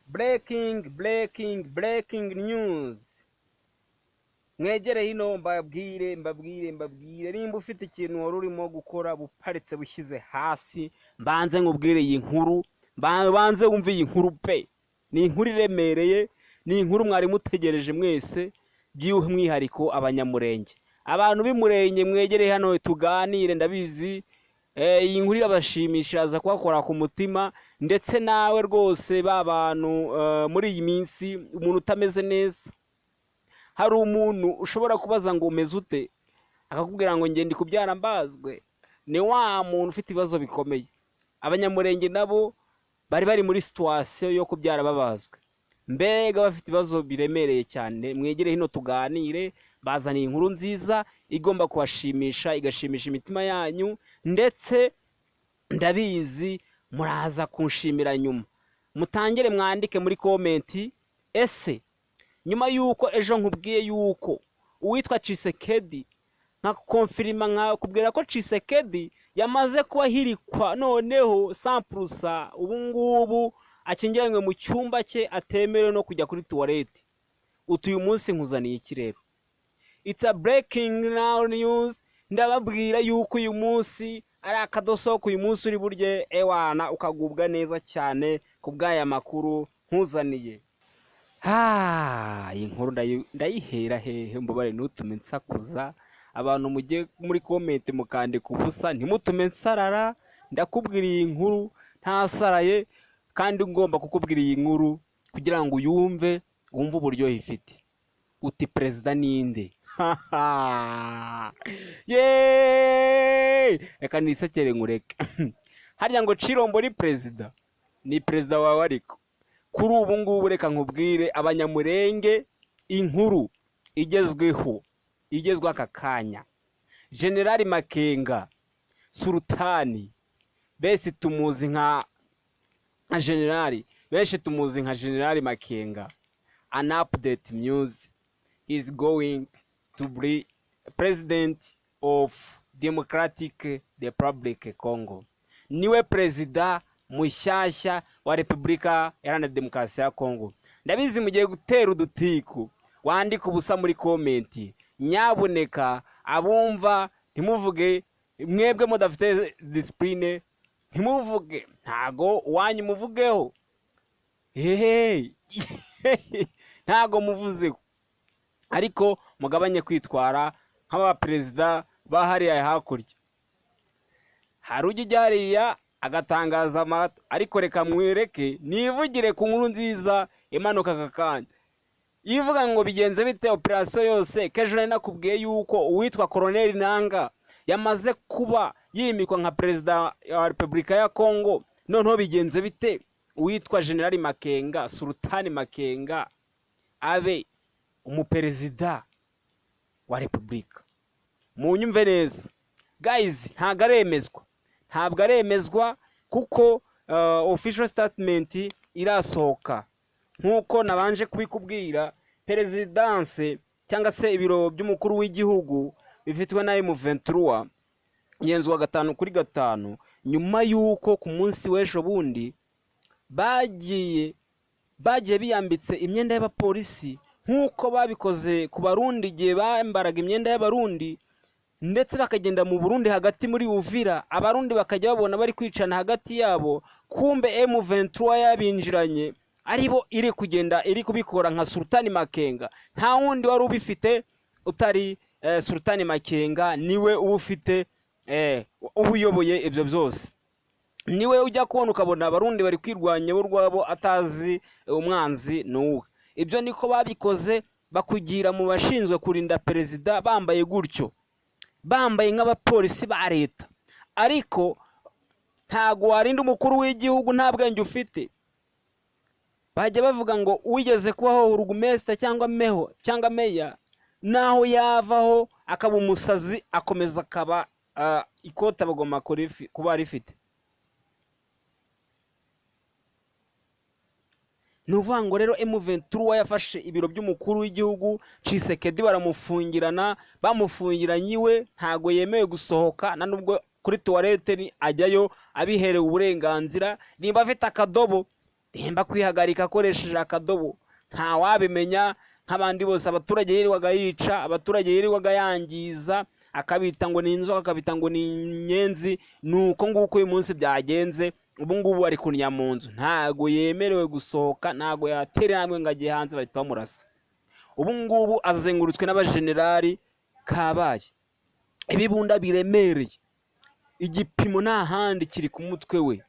Breaking, breaking, breaking news! Mwegere hino mbabwire, mbabwire, mbabwire. Nimba ufite ikintu wari urimo gukora buparitse, bushyize hasi, mbanze nkubwire iyi nkuru, banze wumve iyi nkuru pe. Ni inkuru iremereye, ni inkuru mwari mutegereje mwese, by'umwihariko Abanyamurenge. Abantu b'Imurenge, mwegere hano tuganire. Ndabizi iyi nkuru irabashimisha, aza kubakora ku mutima. Ndetse nawe rwose, ba bantu muri iyi minsi umuntu utameze neza, hari umuntu ushobora kubaza ngo umeze ute, akakubwira ngo ngende kubyara mbazwe. Ni wa muntu ufite ibibazo bikomeye. Abanyamurenge nabo bari muri situation yo kubyara babazwe, mbega bafite ibibazo biremereye cyane. Mwegere hino tuganire. Bazaniye inkuru nziza igomba kubashimisha, igashimisha imitima yanyu, ndetse ndabizi muraza kunshimira nyuma. Mutangire mwandike muri comment. Ese nyuma y'uko ejo nkubwiye y'uko uwitwa Tshisekedi, nkakonfirima, nkakubwira ko Tshisekedi yamaze kuba ahirikwa, noneho sampurusa ubu ngubu akingiranywe mu cyumba cye, atemerewe no kujya kuri toilette, utuye, umunsi nkuzaniye iki rero? It's a breaking now news. Ndababwira yuko uyu munsi ari akadosoko. Uyu munsi uri burye ewana ukagubwa neza cyane ku bw'aya makuru nkuzaniye. Ha, iyi nkuru ndayihera hehe? Mbabare, ntutume nsakuza. Abantu mujye muri comment mukandika ubusa, ntimutume nsarara. Ndakubwira iyi nkuru ntasaraye, kandi ngomba kukubwira iyi nkuru kugira ngo uyumve, wumve uburyohe ifite. Uti perezida ninde? Yeee, reka nisekere nkureke. Harya ngo Cirombo ni perezida? Ni perezida wawe. Ariko kuri ubu ngubu, reka nkubwire Abanyamurenge inkuru igezweho, igezweho aka kanya. Generali Makenga Sultani, besi tumuzi nka generali, benshi tumuzi nka Generali Makenga. An update news: is going to be president of Democratic Republic Congo. Niwe perezida mushyashya wa Repubulika Iharanira Demokarasi ya Congo. Ndabizi mugiye gutera udutiku, wandika ubusa muri comment. Nyabuneka abumva ntimuvuge, mwebwe mudafite discipline ntimuvuge, ntago uwanyu muvugeho hehe, ntago muvuzeho, ariko mugabanye kwitwara nk'abaperezida ba hariya hakurya. Hari ujya ujya hariya agatangaza amata. Ariko reka mwereke, nivugire ku nkuru nziza imanuka aka kanya, ivuga ngo bigenze bite? Operasiyo yose kejo nari nakubwiye yuko uwitwa Koroneli Nanga yamaze kuba yimikwa nka perezida wa Repubulika ya Kongo. Noneho bigenze bite? Uwitwa Generali Makenga, Sultani Makenga, abe umuperezida wa repubulika. Munyumve neza guys, ntabwo aremezwa, ntabwo aremezwa, kuko official statement irasohoka. Nk'uko nabanje kubikubwira, perezidanse cyangwa se ibiro by'umukuru w'igihugu bifitwe na M23, igenzurwa 5 kuri 5, nyuma y'uko ku munsi w'ejo bundi bagiye biyambitse imyenda y'abapolisi, nk'uko babikoze ku Barundi igihe bambaraga imyenda y'Abarundi, ndetse bakagenda mu Burundi hagati muri Uvira, Abarundi bakajya babona bari kwicana hagati yabo, kumbe M23 yabinjiranye, aribo iri kugenda iri kubikora nka Sultani Makenga. Nta wundi wari ubifite utari Sultani Makenga. Niwe uba ufite uba uyoboye ibyo byose. Niwe ujya kubona ukabona Abarundi bari kwirwanya bo urwabo, atazi umwanzi ni uwe. Ibyo niko babikoze, bakugira mu bashinzwe kurinda perezida bambaye gutyo, bambaye nk'abapolisi ba leta. Ariko ntago warinda umukuru w'igihugu nta bwenge ufite. Bajya bavuga ngo uwigeze kubaho burugumesita cyangwa meho cyangwa meya, naho yavaho akaba umusazi, akomeza akaba ikoti bagomba kuba rifite. Ni ukuvuga ngo rero M23 yafashe ibiro by'umukuru w'igihugu Tshisekedi, baramufungirana, bamufungiranye iwe, ntago yemewe gusohoka, na nubwo kuri toilette ni ajyayo abiherewe uburenganzira, niba afite akadobo. Nimba kwihagarika akoresheje akadobo, ntawabimenya nk'abandi bose. Abaturage yirirwaga yica, abaturage yirirwaga yangiza, akabita ngo ni inzoka, akabita ngo ni inyenzi. Ni uko nguko uyu munsi byagenze. Ubu ngubu ari kunnya mu nzu, ntago yemerewe gusohoka, ntago yatera intambwe ngo ajye hanze, bahita bamurasa. Ubu ngubu azengurutswe n'abajenerali kabaye, ibibunda biremereye, igipimo nta handi kiri ku mutwe we.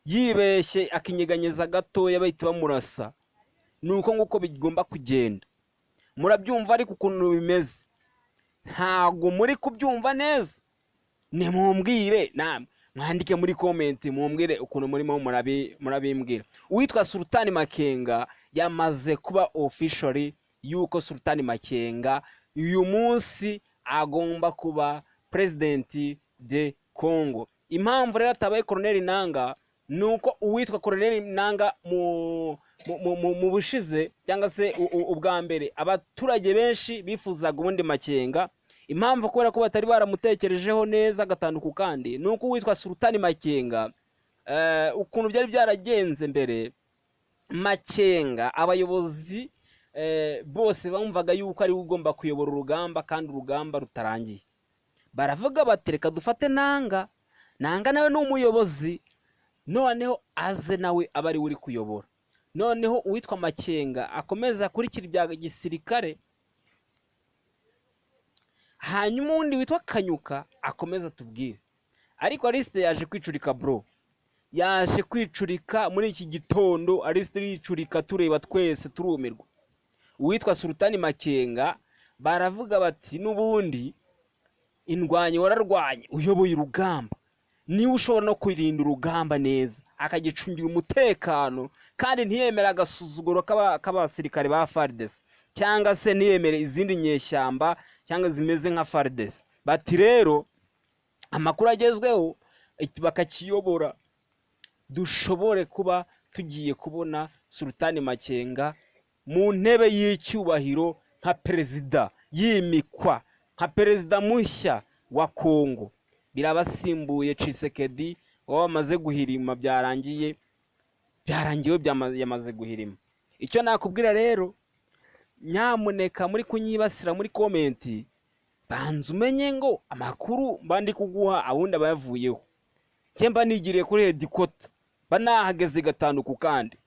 Yibeshye akinyeganyeza gatoya, bahita bamurasa. Ni uko nguko bigomba kugenda. Murabyumva ariko ukuntu bimeze? Ntabwo muri kubyumva neza? Nimumbwire namwe, mwandike muri comment, mumbwire ukuntu murimo murabimbwira. Uwitwa Sultani Makenga yamaze kuba officially yuko Sultani Makenga uyu munsi agomba kuba president de Congo. Impamvu rero atabaye Colonel Nanga ni uko uwitwa Colonel Nanga mu bushize cyangwa se ubwa mbere, abaturage benshi bifuzaga ubundi Makenga. Impamvu kubera ko batari baramutekerejeho neza gatanu ku kandi, ni uko uwitwa Sultani Makenga, ukuntu byari byaragenze mbere, Makenga abayobozi bose bumvaga yuko ari we ugomba kuyobora urugamba, kandi urugamba rutarangiye. Baravuga bati: "Reka dufate Nanga, Nanga nawe ni umuyobozi, noneho aze nawe abe ari we uri kuyobora, noneho uwitwa Makenga akomeza akurikira ibya gisirikare, hanyuma uwundi witwa Kanyuka akomeza atubwire." Ariko Alisite yaje kwicurika, bro, yaje kwicurika muri iki gitondo. Alisite yicurika tureba twese turumirwa. Uwitwa Sultani Makenga baravuga bati: "N'ubundi indwanyi wararwanye, uyoboye urugamba, niwe ushobora no kurinda urugamba neza, akagicungira umutekano, kandi ntiyemere agasuzuguro k'abasirikare ba FARDC, cyangwa se ntiyemere izindi nyeshyamba cyangwa zimeze nka FARDC." Bati rero amakuru agezweho bakakiyobora, dushobore kuba tugiye kubona Sultani Makenga mu ntebe y'icyubahiro nka perezida, yimikwa nka perezida mushya wa Kongo. Birabasimbuye Tshisekedi waba wamaze guhirima. Byarangiye, byarangiwe, yamaze guhirima. Icyo nakubwira rero, nyamuneka muri kunyibasira muri comment, banza umenye ngo amakuru mba ndi kuguha abundi aba yavuyeho. Njye mba nigiriye kuri headquarter, mba nahageze gatanu ku kandi.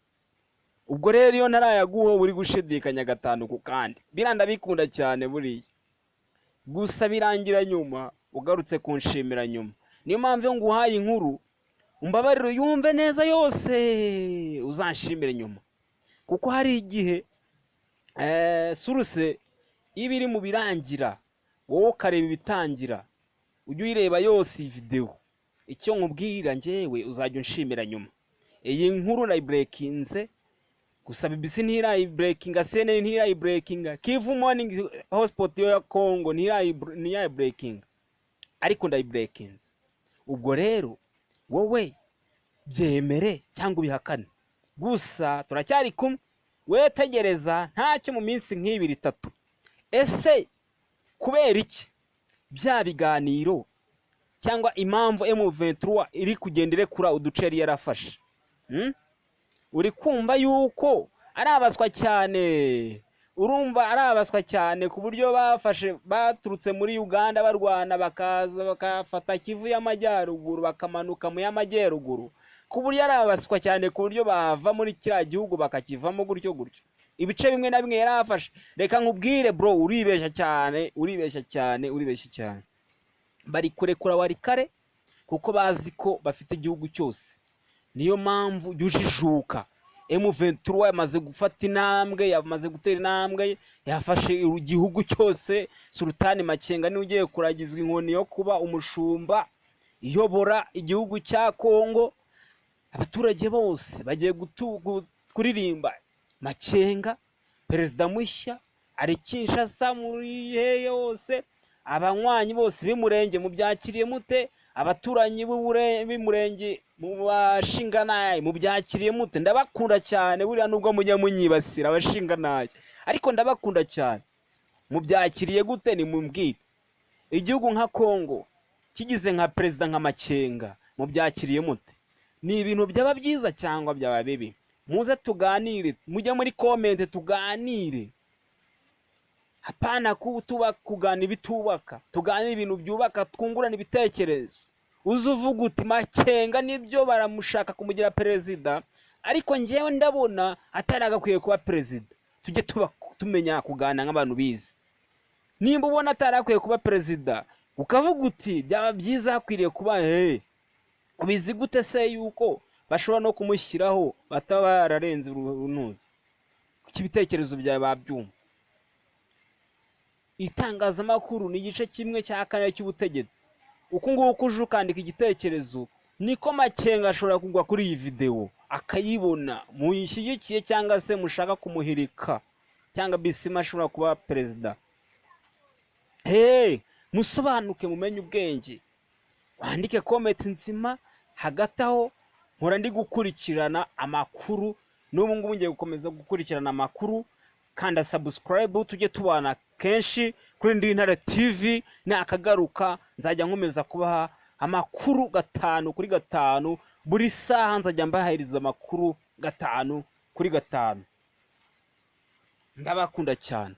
Ubwo rero iyo ntarayaguha uba uri gushidikanya gatanu ku kandi. Biriya ndabikunda cyane buriya, gusa birangira nyuma ugarutse kunshimira nyuma. Niyo mpamvu iyo nguhaye inkuru, umbabarire uyumve neza yose, uzanshimire nyuma, kuko hari igihe source iba iri mu birangira, wowe ukareba ibitangira. Ujye uyireba yose iyi videwo. Icyo nkubwira njyewe, uzajya unshimira nyuma. Iyi nkuru nayiburekinze gusa, BBC ntirayiburekinga, CNN ntirayiburekinga, Kivu Morning Hotspot yo ya Congo ntirayiburekinga, ariko ndayiburekinze. Ubwo rero wowe byemere cyangwa ubihakane, gusa turacyari kumwe. We tegereza ntacyo, mu minsi nk'ibiri itatu. Ese kubera iki bya biganiro, cyangwa impamvu M23 iri kugenda irekura uduce yari yarafashe? Uri kumva yuko ari abaswa cyane? Urumva ari abaswa cyane ku buryo bafashe, baturutse muri Uganda barwana, bakaza bakafata Kivu y'Amajyaruguru, bakamanuka mu y'Amajyaruguru, ku buryo ari abaswa cyane ku buryo bava muri kiriya gihugu bakakivamo gutyo gutyo, ibice bimwe na bimwe yarafashe? Reka nkubwire bro, uribeshya cyane, uribeshya cyane, uribeshya cyane. Bari kurekura Walikale kuko bazi ko bafite igihugu cyose. Niyo mpamvu jya ujijuka. M23 yamaze gufata intambwe, yamaze gutera intambwe, yafashe igihugu cyose. Sultani Makenga niwe ugiye kuragizwa inkoni yo kuba umushumba iyobora igihugu cya Kongo. Abaturage bose bagiye kuririmba Makenga perezida mushya ari Kinshasa, muri hehe hose. Abanywanyi bose b'Umurenge, mubyakiriye mute? Abaturanyi b'Umurenge mu bashinganaye, mubyakiriye mute? Ndabakunda cyane buriya, nubwo mujya munyibasira abashinganaye, ariko ndabakunda cyane. Mubyakiriye gute? Nimumbwire. Igihugu nka Kongo kigize nka perezida nka Makenga, mubyakiriye mute? Ni ibintu byaba byiza cyangwa byaba bibi? Muze tuganire, mujye muri comment tuganire. Hapana tuba kuganira ibitubaka, tuganire ibintu byubaka, twungurane ibitekerezo. Uze uvuga uti: "Makenga nibyo, baramushaka kumugira perezida, ariko njyewe ndabona atari agakwiye kuba perezida." Tujye tuba tumenya kuganira nk'abantu bize. Nimba ubona atari akwiye kuba perezida, ukavuga uti: "Byaba byiza hakwiriye kuba." Hey, ubizi gute se yuko bashobora no kumushyiraho bataba bararenze urunuzi? Kuki ibitekerezo byawe babyumva? Itangazamakuru ni igice kimwe cya kane cy'ubutegetsi. Uku nguku uje ukandika igitekerezo, niko Makenga ashobora kugwa kuri iyi videwo akayibona, muyishyigikiye cyangwa se mushaka kumuhirika, cyangwa Bisimwa ashobora kuba perezida. Hey, musobanuke, mumenye ubwenge, wandike comment nzima. Hagati aho mpora ndi gukurikirana amakuru, n'ubu ngubu ngiye gukomeza gukurikirana amakuru. Kanda subscribe, tujye tubana kenshi kuri Ndi Intare TV. Nakagaruka, nzajya nkomeza kubaha amakuru gatanu kuri gatanu. Buri saha nzajya mbaheriza amakuru gatanu kuri gatanu. Ndabakunda cyane.